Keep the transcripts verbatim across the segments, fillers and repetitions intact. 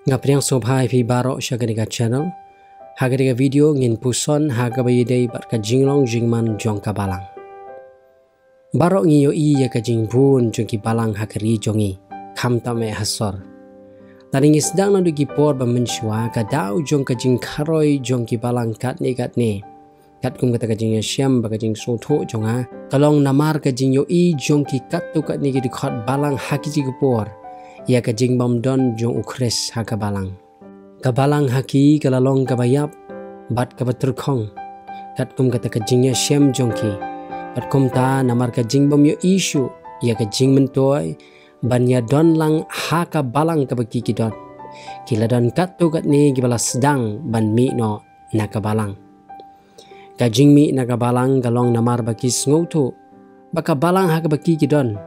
Nga pdiang sngewbha ïa phi baroh sha kane ka channel. Ha kane ka video ngin puson ha kaba ïadei bad ka jinglong jingman jong ka balang. Baroh ngi ïohi ïa ka jingbun jong ki balang ha ka ri jong ngi, khamtam eh ha sor. Lada ngi sdang naduh ki por ba mynshuwa, ka daw jong ka jingkharoi jong ki balang katne katne, katkum kata ka jingïashem bad ka jingsngewthuh jong nga, ka long namar ka jingïohi jong ki katto katne ki dkhot balang ha kito ki por ïa ka jingbymdon jong U Khrist ha ka balang. Ka balang ha ki ka la long kaba ïap bad kaba tyrkhong, katkum kata ka jingïashem jong ki. Bad kumta, namar ka jingbym ïohi shuh ïa ka jingmyntoi ban ïadon lang ha ka balang kaba ki ki don, ki la don katto katne kiba la sdang ban mih noh na ka balang. Ka jingmih na ka balang ka long namar ba ki sngewthuh ba ka balang ha kaba ki ki don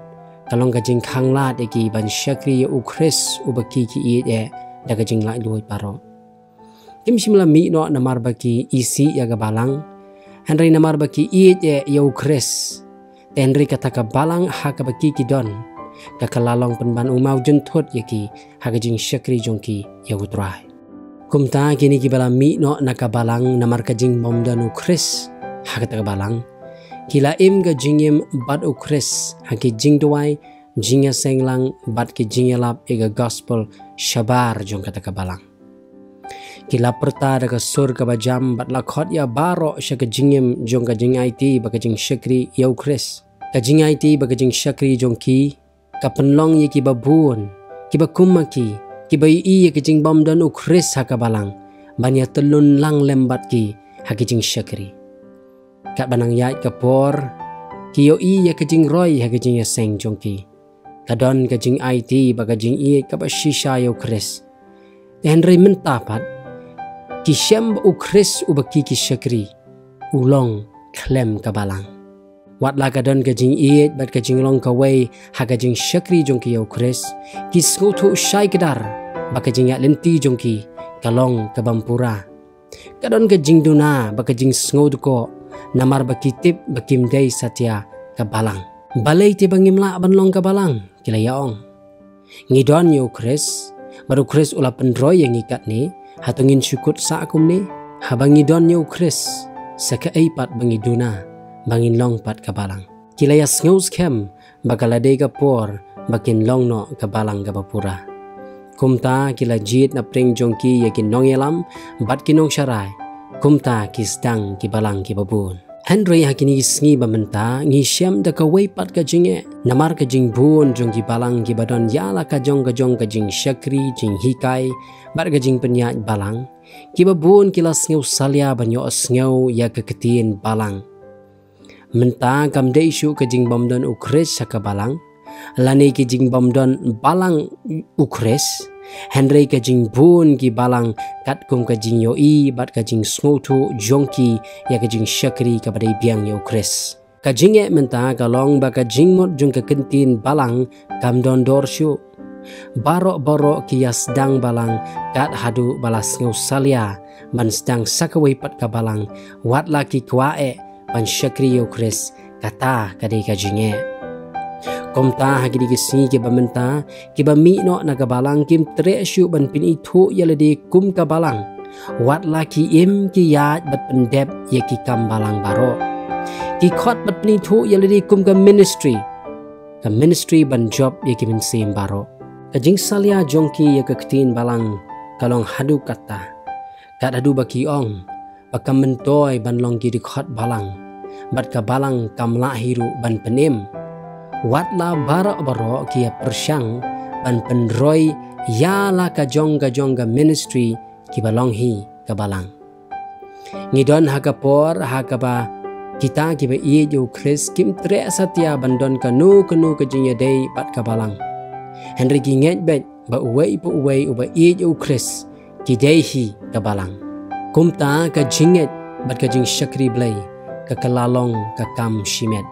ka long ka jingkhanglad ïa ki ban shakri ïa U Khrist uba ki ki ïeit eh da ka jinglaitluid baroh. Kim shym la mih noh namar ba ki isih ïa ka balang, hynrei namar ba ki ïeit eh ïa U Khrist. Te hynrei kata ka balang ha kaba ki ki don ka ka la long pynban u mawjynthut ïa ki ha ka jingshakri jong ki ïa U Trai. Kumta, kine kiba la mih noh na ka balang namar ka jingbymdon U Khrist ha kata ka balang, ki la im ka jingim bad U Khrist ha ki jingduwai, jingïaseng lang bad ki jingïalap ïa ka gospel shabar jong kata ka balang. Ki la pyrta da ka sur kaba jam bad la khot ïa baroh sha ka jingim jong ka jingaiti bad ka jingshakri ïa U Khrist. Ka jingaiti bad ka jingshakri jong ki ka pynlong ïa kiba bun, kiba kum ma ki, kiba ïohi ïa ka jingbymdon U Khrist ha ka balang, ban ïatyllun lang lem bad ki ha ka jingshakri. Katba nang ïaid ka por, ki ïohi ïa ka jingroi ha ka jingïaseng jong ki. Ka don ka jingaiti bad ka jingïeit kaba shisha ïa U Khrist. Te hynrei mynta pat, ki shem ba U Khrist uba ki ki shakri u long khlem ka balang. Wat la ka don ka jingïeit bad ka jinglong kawei ha ka jingshakri jong ki ïa U Khrist, ki sngewthuh shai kdar ba ka jingïaid lynti jong ki ka long kabym pura. Ka don ka jingduna bad ka jingsngewdkoh namar ba ki tip ba kim dei satia ka balang. Balei te ba ngim lah ban long ka balang? Ki la ïa ong. Ngi don ïa U Khrist, bad U Khrist u la pynroi ïa ngi katne, hato ngin shu kut sah kumne? Haba ngi don ïa U Khrist, sa kaei pat ba ngi duna ba ngin long pat ka balang? Ki la ïa sngew skhem ba ka la dei ka por ba kin long noh ka balang kaba pura. Kumta ki la jied na pdeng jong ki ïa ki nongïalam bad ki nongsharai, kumta ki sdang ki balang kiba bun. Hynrei ha kine ki sngi ba mynta ngi shem da kawei pat ka jingeh, namar ka jingbun jong ki balang kiba don ïa la ka jong ka jong ka jingshakri, jinghikai bad ka jingpynïaid balang, kiba bun ki la sngew salia ban ïohsngew ïa ka ktien balang. Mynta kam dei shuh ka jingbymdon U Khrist ha ka balang, lane ka jingbymdon balang U Khrist, hynrei ka jingbun ki balang katkum ka jingïohi bad ka jingsngewthuh jong ki ïa ka jingshakri kaba dei biang ïa U Khrist. Ka jingeh mynta ka long ba ka jingmut jong ka ktien balang kam don dor shuh. Baroh baroh ki ïa sdang balang kat haduh ba la sngew salia ban sdang sa kawei pat ka balang, wat la ki kwah eh ban shakri ïa U Khrist, kata ka dei ka jingeh. Kumta ha kine ki sngi kiba mynta, kiba mih noh na ka balang kim treh shuh ban pynithuh ïa lade kum ka balang, wat la ki im ki ïaid bad pyndep ïa ki kam balang baroh. Ki khot bad pynithuh ïa lade kum ka ministry, ka ministry ban jop ïa ki mynsiem baroh. Ka jingsalia jong ki ïa ka ktien balang ka long haduh katta, kat haduh ba ki ong ba kam myntoi ban long ki dkhot balang, bad ka balang kam lah hi ruh ban pynim. Wat la baroh baroh ki ïa pyrshang ban pynroi ïa la ka jong ka jong ka ministry kiba long hi ka balang. Ngi don ha ka por ha kaba kita kiba ïeit ïa U Khrist kim treh satia ban don kano kano ka jingïadei bad ka balang. Hynrei ki ngeit beit ba uwei pa uwei uba ïeit ïa U Khrist, ki dei hi ka balang. Kumta ka jingngeit bad ka jingshakri Blei ka kylla long ka kam shimet.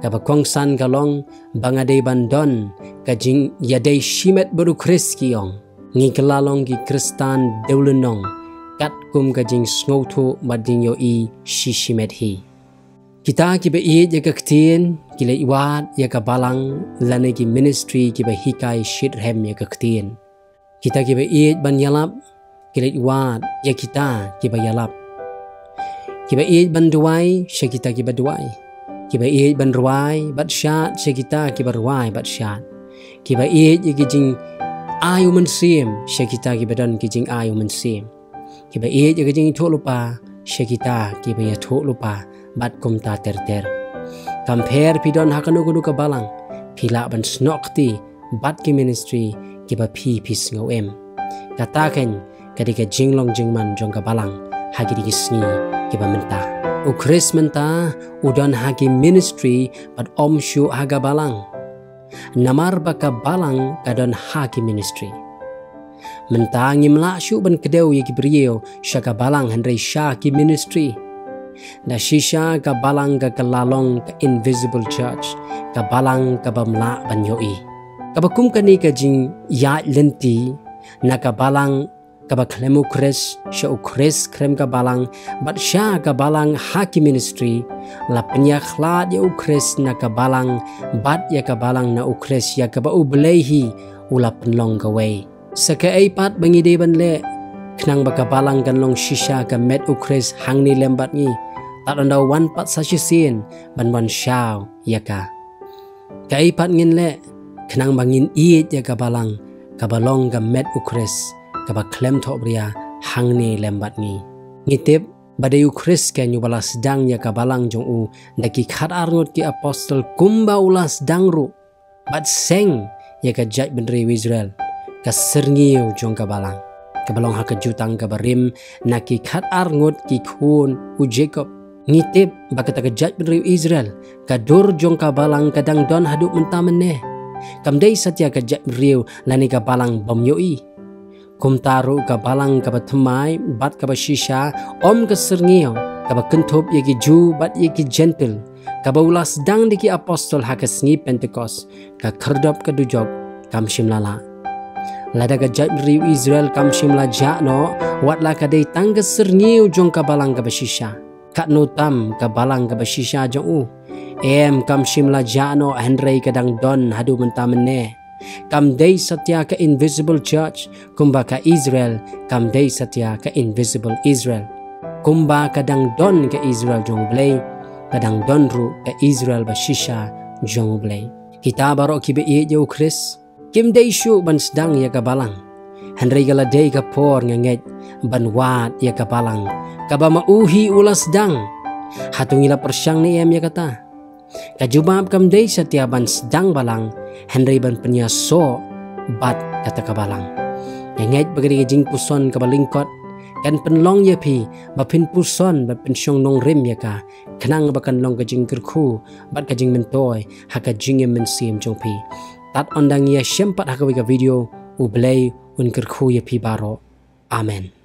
Kaba kongsan ka long ba nga dei ban don ka jingïadei shimet bad U Khrist, ki ong. Ngi kylla long ki Khristan dewlynnong katkum ka jingsngewthuh bad jingïohi shishimet hi. Kita kiba ïeit ïa ka ktien ki leit wad ïa ka balang lane ki ministry kiba hikai shitrhem ïa ka ktien. Kita kiba ïeit ban ïalap, ki leit wad ïa kita kiba ïalap. Kiba ïeit ban duwai, sha kita kiba duwai. Kiba ïeit ban rwai bad shad, sha kita kiba rwai bad shad. Kiba ïeit ïa ki jingai u mynsiem, sha kita kiba don ki jingai u mynsiem. Kiba ïeit ïa ki jingïathuhlypa, sha kita kiba ïathuhlypa, bad kumta ter ter. Kam pher phi don ha kano kano ka balang, phi lah ban snoh kti bad ki ministry kiba phi phi sngew im. Kata keiñ ka dei ka jinglong jingman jong ka balang ha kine ki sngi kiba mynta. U Khrist mynta u don ha ki ministry bad ym shuh ha ka balang. Namar ba ka balang ka don ha ki ministry. Mynta ngim lah shuh ban kdew ïa ki briew sha ka balang hynrei sha ki ministry. Da shisha ka balang ka kylla long ka invisible church, ka balang kaba ym lah ban ïohi. Kaba kum kane ka jingïaid lynti na ka balang kaba khlem u Khrist sha u Khrist khlem ka balang, bad sha ka balang ha ki ministry, la pynïakhlad ïa u Khrist na ka balang, bad ïa ka balang na u Khrist, ïa kaba U Blei hi u la pynlong kawei. Sa kaei pat ba ngi dei ban leh, khnang ba ka balang kan long shisha ka met u Khrist hangne lem bad ngi, tad ynda u wan pat sa shisien ban wan shaw ïa ka. Kaei pat ngin leh, khnang ba ngin ïeit ïa ka balang, kaba long ka met u Khrist, kaba khlem thohbria hangne lem bad ngi. Ngi tip ba dei u Khrist keiñ uba la sdang ïa ka balang jong u da ki khat ar ngut ki apostol kumba u la sdang ruh, bad seng ïa ka jaitbynriew Israel, ka syrngiew jong ka balang, kaba long ha ka jutang kaba rim na ki khat ar ngut ki khun u Jakob. Ngi tip ba kata ka jaitbynriew Israel, ka dur jong ka balang ka dang don haduh mynta mynne. Kam dei satia ka jaitbynriew lane ka balang bym ïohi. Kumta ruh ka balang kaba thymmai bad kaba shisha, ym ka syrngiew, kaba kynthup ïa ki Jiw bad ïa ki Jentil, kaba u la sdang da ki apostol ha ka sngi Pentekost, ka khyrdop ka dujok kam shym la lah. Lada ka jaitbynriew Israel kam shym la jah noh, wat la ka dei tang ka syrngiew jong ka balang kaba shisha. Katno tam ka balang kaba shisha jong u. Em, kam shym la jah noh hynrei ka dang don haduh mynta mynne. Kam dei satia ka invisible church, kumba ka Israel, kam dei satia ka invisible Israel. Kumba ka dang don ka Israel jong U Blei, ka dang don ruh ka Israel ba shisha jong U Blei. Kita baroh kiba ïeit ïa u Khrist, kim dei shuh ban sdang ïa ka balang. Hynrei ka la dei ka por nga ngeit ban wad ïa ka balang, kaba ma u hi u la sdang. Hato ngi la pyrshang ne em ïa kata? Ka jubab kam dei satia ban sdang balang, hynrei ban pynïasoh bad kata ka balang. Nga ngeit ba ka dei ka jingpuson kaba lyngkot kan pynlong ïa phi ba phin puson bad pynshong nongrim ïa ka, khnang ba kan long ka jingkyrkhu bad ka jingmyntoi ha ka jingim mynsiem jong phi. Tad ynda ngi ïashem pat ha kawei ka video, U Blei un kyrkhu ïa phi baroh. Amen.